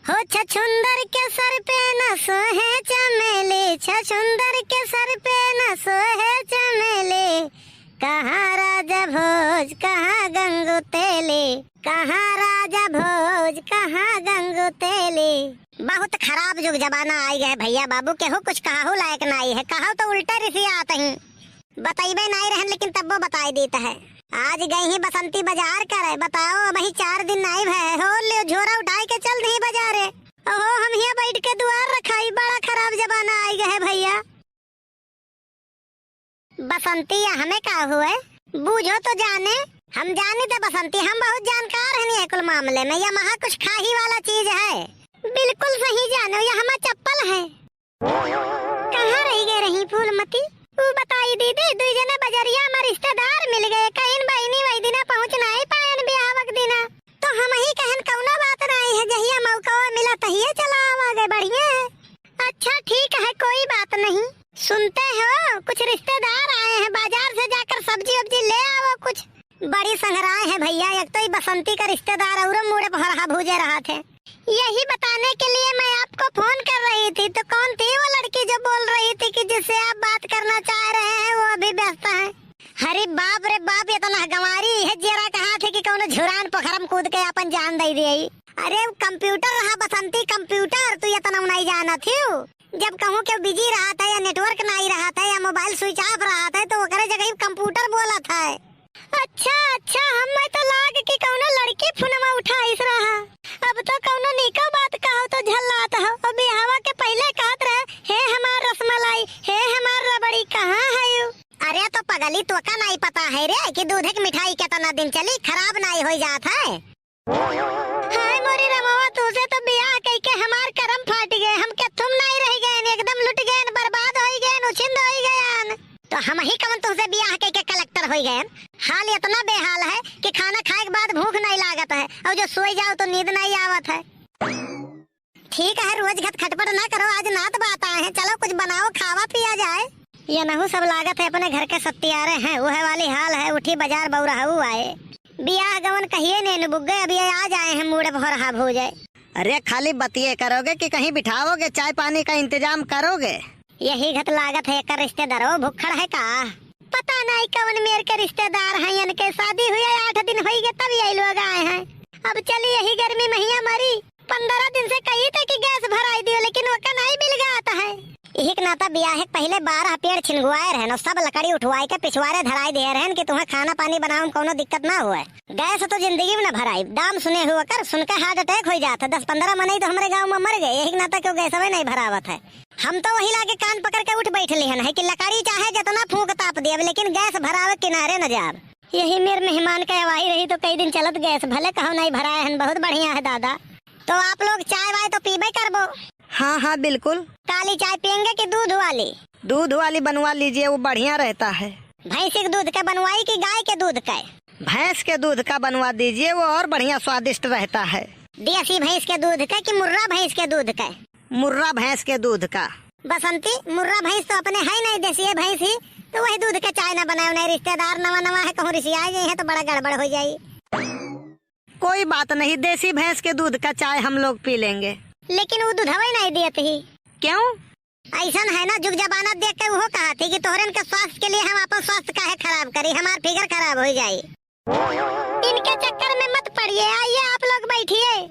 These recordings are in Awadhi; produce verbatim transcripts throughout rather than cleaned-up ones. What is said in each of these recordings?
हो छछुंदर के सर पे न सोहे चमेली, छछुंदर के सर पे न सोहे चमेली। कहाँ राजा भोज, कहाँ गंगू तेली, कहाँ राजा भोज, कहाँ गंगू तेली। बहुत खराब जुग जमाना आइ गए भइया बाबू, केहू कुछ कहहू लायक नाई है, कहउ तो उल्टे रिसियात ही। बतइबे नाई रहन, लेकिन तब्बो बताइ दीत है। आज गइ ही बसंती बजार करे, बताओ, अबहीं चार दिन नाई भए, हो लियो झोरा उठाइ के चल दीहीं बजारे। ओहो, हम हियाँ बइठ के दुआर रखाई, बड़ा खराब जमाना आइ गए भइया। बसंती, या हमें का हुए? बूझो तो जाने। हम जानी त बसंती, हम बहुत जानकार हनी है कुल मामले में, या महा कुछ खाही वाला चीज है। बिल्कुल सही जानो, या हमार चप्पल है। कहाँ रहि गए रही फूलमती? ऊ बताई दीदी, दुइ जने बजरिया में रिश्तेदार मिल गए, कहिन बहिनी वही दिना पहुँच नाई पायन बियाहवा के दिना। तो हमहीं कहन कउनो बात नाई है, जहिया मौका मिला तहिये चला आवा गए, बढ़िया है। अच्छा ठीक है, कोई बात नहीं। सुनते हो, कुछ रिश्तेदार आए हैं, बाजार से जाकर सब्जी वब्जी ले आओ कुछ। बड़ी संघराए है भइया, एक तो ई बसंती का रिश्तेदार अउर मूड़े भरहा भूजे रहत है। यही बताने के लिए मैं आपको फोन कर रही थी, तो कौन थी वो लड़की जो बोल रही थी कि जिससे आप बात करना चाह रहे हैं, वो अभी व्यस्त हैं? अरे बाप रे बाप, इतना गंवारी है, जेरा कहा थे कि कौनो झुरान पोखरम कूद के अपन जान दइ दिए। अरे, उ कंप्यूटर रहा बसंती, कंप्यूटर, तू इतना नहीं जानत हियो। जब कहूँ केहू busy रहत है या network नाई रहत है या mobile switch off रहत है, तो ओकरे जगह कंप्यूटर बोलत है। अच्छा, अच्छा, हमें तो लाग कि कउनो लड़की फोनवा उठाइस रहा। अब तो कउनो नीको बात कहो तो झल्लात हो। अब बियाहवा के पहिले कहत रहे, "हे हमार रसमलाई, हे हमार रबड़ी, कहाँ है यू?" अरे तो पगली, तोका नाई पता है रे कि दूध के मिठाई केतना दिन चली, खराब नाई होइ जात है। हाय मोरी रमवा, तुहसे तो बियाह कइके हमार करम फाटि गए, हम केथुम नाई रहि गएन, एकदम लुटि गएन, बर्बाद होइ गएन, उछिंद होइ गएन। तो हमहीं कवन तुहसे बियाह कइके कलेक्टर होइ गएन? हाल इतना बेहाल है कि खाना खाए के बाद भूख नाई लागत है, अउर जो सोइ जाओ तो नींद नाई आवत है। ठीक है, रोज घट खटपट ना करो, आज नात बात आए हैं, चलो कुछ बनाओ, खावा पिया जाए। ये नहु सब लागत है अपने घर के सत्यारे हैं, उहे वाली हाल है, उठी बजार बउरहऊ आए। बियाह गवन कहिए ने नुबुक गए, अब ये आ जाए हैं मूड़े भोरहा भूजे। अरे खाली बतिये करोगे कि कहीं बिठाओगे, चाय पानी का इंतजाम करोगे? यही घट लागत है, एकर रिश्तेदारो भुक्खड़ है का? पता नाई कवन मेर के रिश्तेदार हैं, इनके शादी हुए आठ दिन होई गए तब यही लोग आए हैं। अब चली यही गर्मी महिया मरी। पन्द्रह दिन से कही थे कि गैस भराई दियो, लेकिन ओका नाई मिल गया आता है। यही के नाता बियाह के पहिले बारह पेड़ छिनगुआए रहन अउर सब लकड़ी उठवाए के पिछवारे धराई दिए रहन कि तुम्हें खाना पानी बनावे में कउनो दिक्कत ना हुए। गैस तो जिंदगी में न भराई, दाम सुने हुए कर, सुन के heart attack होइ जात है। दस पन्द्रह मनई तो हमरे गाँव में मर गए, यही के नाता केहू गैसवे नहीं भरावत है। हम तो वही लागे कान पकड़ के उठ बैठ लिहन है कि लकड़ी चाहे जितना फूंक ताप देब, लेकिन गैस भरावे किनारे न जाब। यही मेर मेहमान के आवाही रही तो कई दिन चलत गैस, भले कहो नहीं भराए हन, बहुत बढ़िया है दादा। तो आप लोग चाय वाय तो पीबे करबो? हाँ, हाँ, बिल्कुल। काली चाय पियेंगे कि दूध वाली? दूध वाली बनवा लीजिए, वो बढ़िया रहता है। भैंस के दूध का बनवाई कि गाय के दूध का? भैंस के दूध का बनवा दीजिए, वो और बढ़िया स्वादिष्ट रहता है। देसी भैंस के दूध का कि मुर्रा भैंस के दूध का? मुर्रा भैंस के दूध का। बसंती, मुर्रा भैंस तो अपने है नहीं, देसी भैंस ही, तो वही दूध के चाय ना बनाए, नहीं रिश्तेदार नवा नवा है, कहूँ रिसिया गए हैं तो बड़ा गड़बड़ हो जाई। कोई बात नहीं, देसी भैंस के दूध का चाय हम लोग पी लेंगे। लेकिन वो दूधवे नहीं देत ही। क्यों? ऐसन है ना, जुग जमाना देख के वो कहा थी कि तोहरन के स्वास्थ्य के लिए हम अपन स्वास्थ्य काहे खराब करी, हमार figure खराब हो जाई। इनके चक्कर में मत पड़िए, आइए आप लोग बैठिए।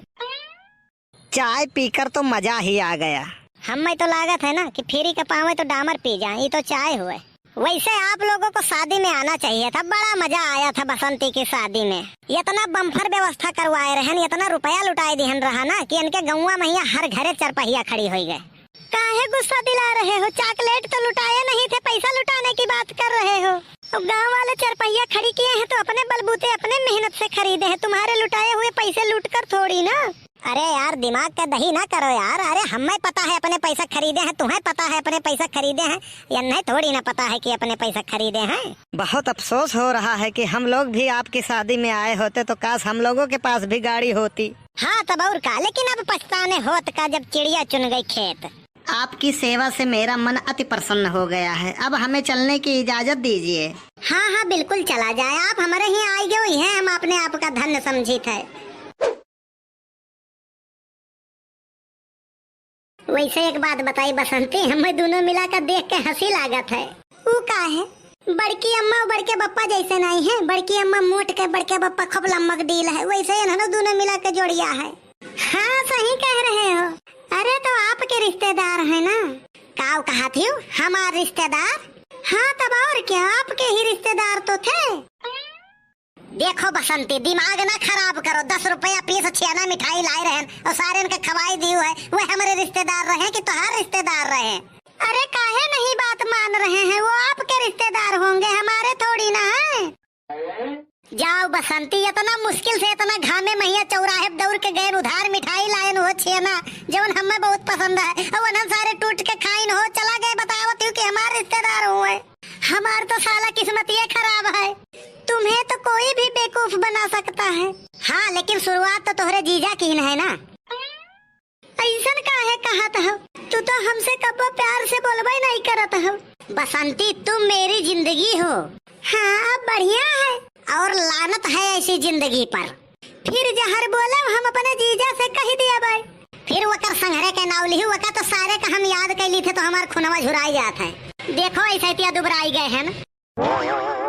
चाय पीकर तो मजा ही आ गया। हमें तो लागत है ना कि free का पावे तो डामर पी जाए, ये तो चाय हुए। वैसे आप लोगों को शादी में आना चाहिए था, बड़ा मजा आया था बसंती की शादी में। इतना bumper व्यवस्था करवाए रहन, इतना रुपया लुटाए दिहन रहा ना कि इनके गौवा में हियाँ हर घरे चरपहिया खड़ी होइ गए। काहे गुस्सा दिला रहे हो? Chocolate तो लुटाए नहीं थे, पैसा लुटाने की बात कर रहे हो। अब गांव वाले चरपहिया खड़ी किए हैं तो अपने बलबूते, अपने मेहनत से खरीदे हैं, तुम्हारे लुटाए हुए पैसे लूट कर थोड़ी ना। अरे यार, दिमाग का दही ना करो यार। अरे, हमें पता है अपने पैसा खरीदे हैं, तुम्हें पता है अपने पैसा खरीदे हैं, या नहीं थोड़ी ना पता है कि अपने पैसा खरीदे हैं। बहुत अफसोस हो रहा है कि हम लोग भी आपकी शादी में आए होते तो काश हम लोगों के पास भी गाड़ी होती। हाँ, तब और का, लेकिन अब पछताने होत का जब चिड़िया चुन गई खेत। आपकी सेवा से मेरा मन अति प्रसन्न हो गया है, अब हमें चलने की इजाजत दीजिए। हाँ, हाँ, बिल्कुल चला जाए, आप हमरे ही आइ गयो, इहे हम अपने आप का धन्य समझित है। वैसे एक बात बताई बसंती, हमें दोनों मिला के देख के हँसी लागत है। ऊ का है? बड़की अम्मा और बड़के बप्पा जैसे नहीं है। बड़की अम्मा मोट के, बड़के बप्पा खूब लम्बक डील है, वैसे इन्हनो दोनों मिला के जोड़िया है। हाँ, सही कह रहे हो। अरे, तो आपके रिश्तेदार है ना? काव कहा थी, हमार रिश्तेदार? हाँ, तब और क्या, आपके ही रिश्तेदार तो थे। देखो बसंती, दिमाग ना खराब करो। दस रुपया पीस छेना मिठाई लाए रहन और सारेन के खवाई दियो है, वह हमरे रिश्तेदार रहे कि तोहार रिश्तेदार रहे? अरे, काहे नहीं बात मान रहे हैं? वो आपके रिश्तेदार होंगे, हमारे थोड़ी ना है। जाओ बसंती, इतना मुश्किल से इतना घामे महिया चौराहे पे दौड़ के गए, उधार मिठाई लायन हो छेना, जवन हमें बहुत पसंद है, और उन्हन सारे टूट के खाइन हो, चला गए बतावत हूँ कि हमार रिश्तेदार हुए। हमार तो साला किस्मत ये खराब है, तुम्हें तो कोई भी बेवकूफ बना सकता है। हाँ, लेकिन शुरुआत तो तोहरे जीजा की न है ना। ऐसन काहे कहत हो? तू तो हमसे कब्बो प्यार से बोलबे नहीं करत हो। बसंती, तुम मेरी जिंदगी हो। हाँ, अब बढ़िया है। और लानत है ऐसी जिंदगी पर। फिर जहर बोले हम अपने जीजा से कह दिया भाई। फिर वकर संघरे के नाव लिही, वका तो सारे का हम याद कैली थे तो हमार खुनवा झुराई जात है। देखो ऐसे तिया दुबराई गए हैं ना।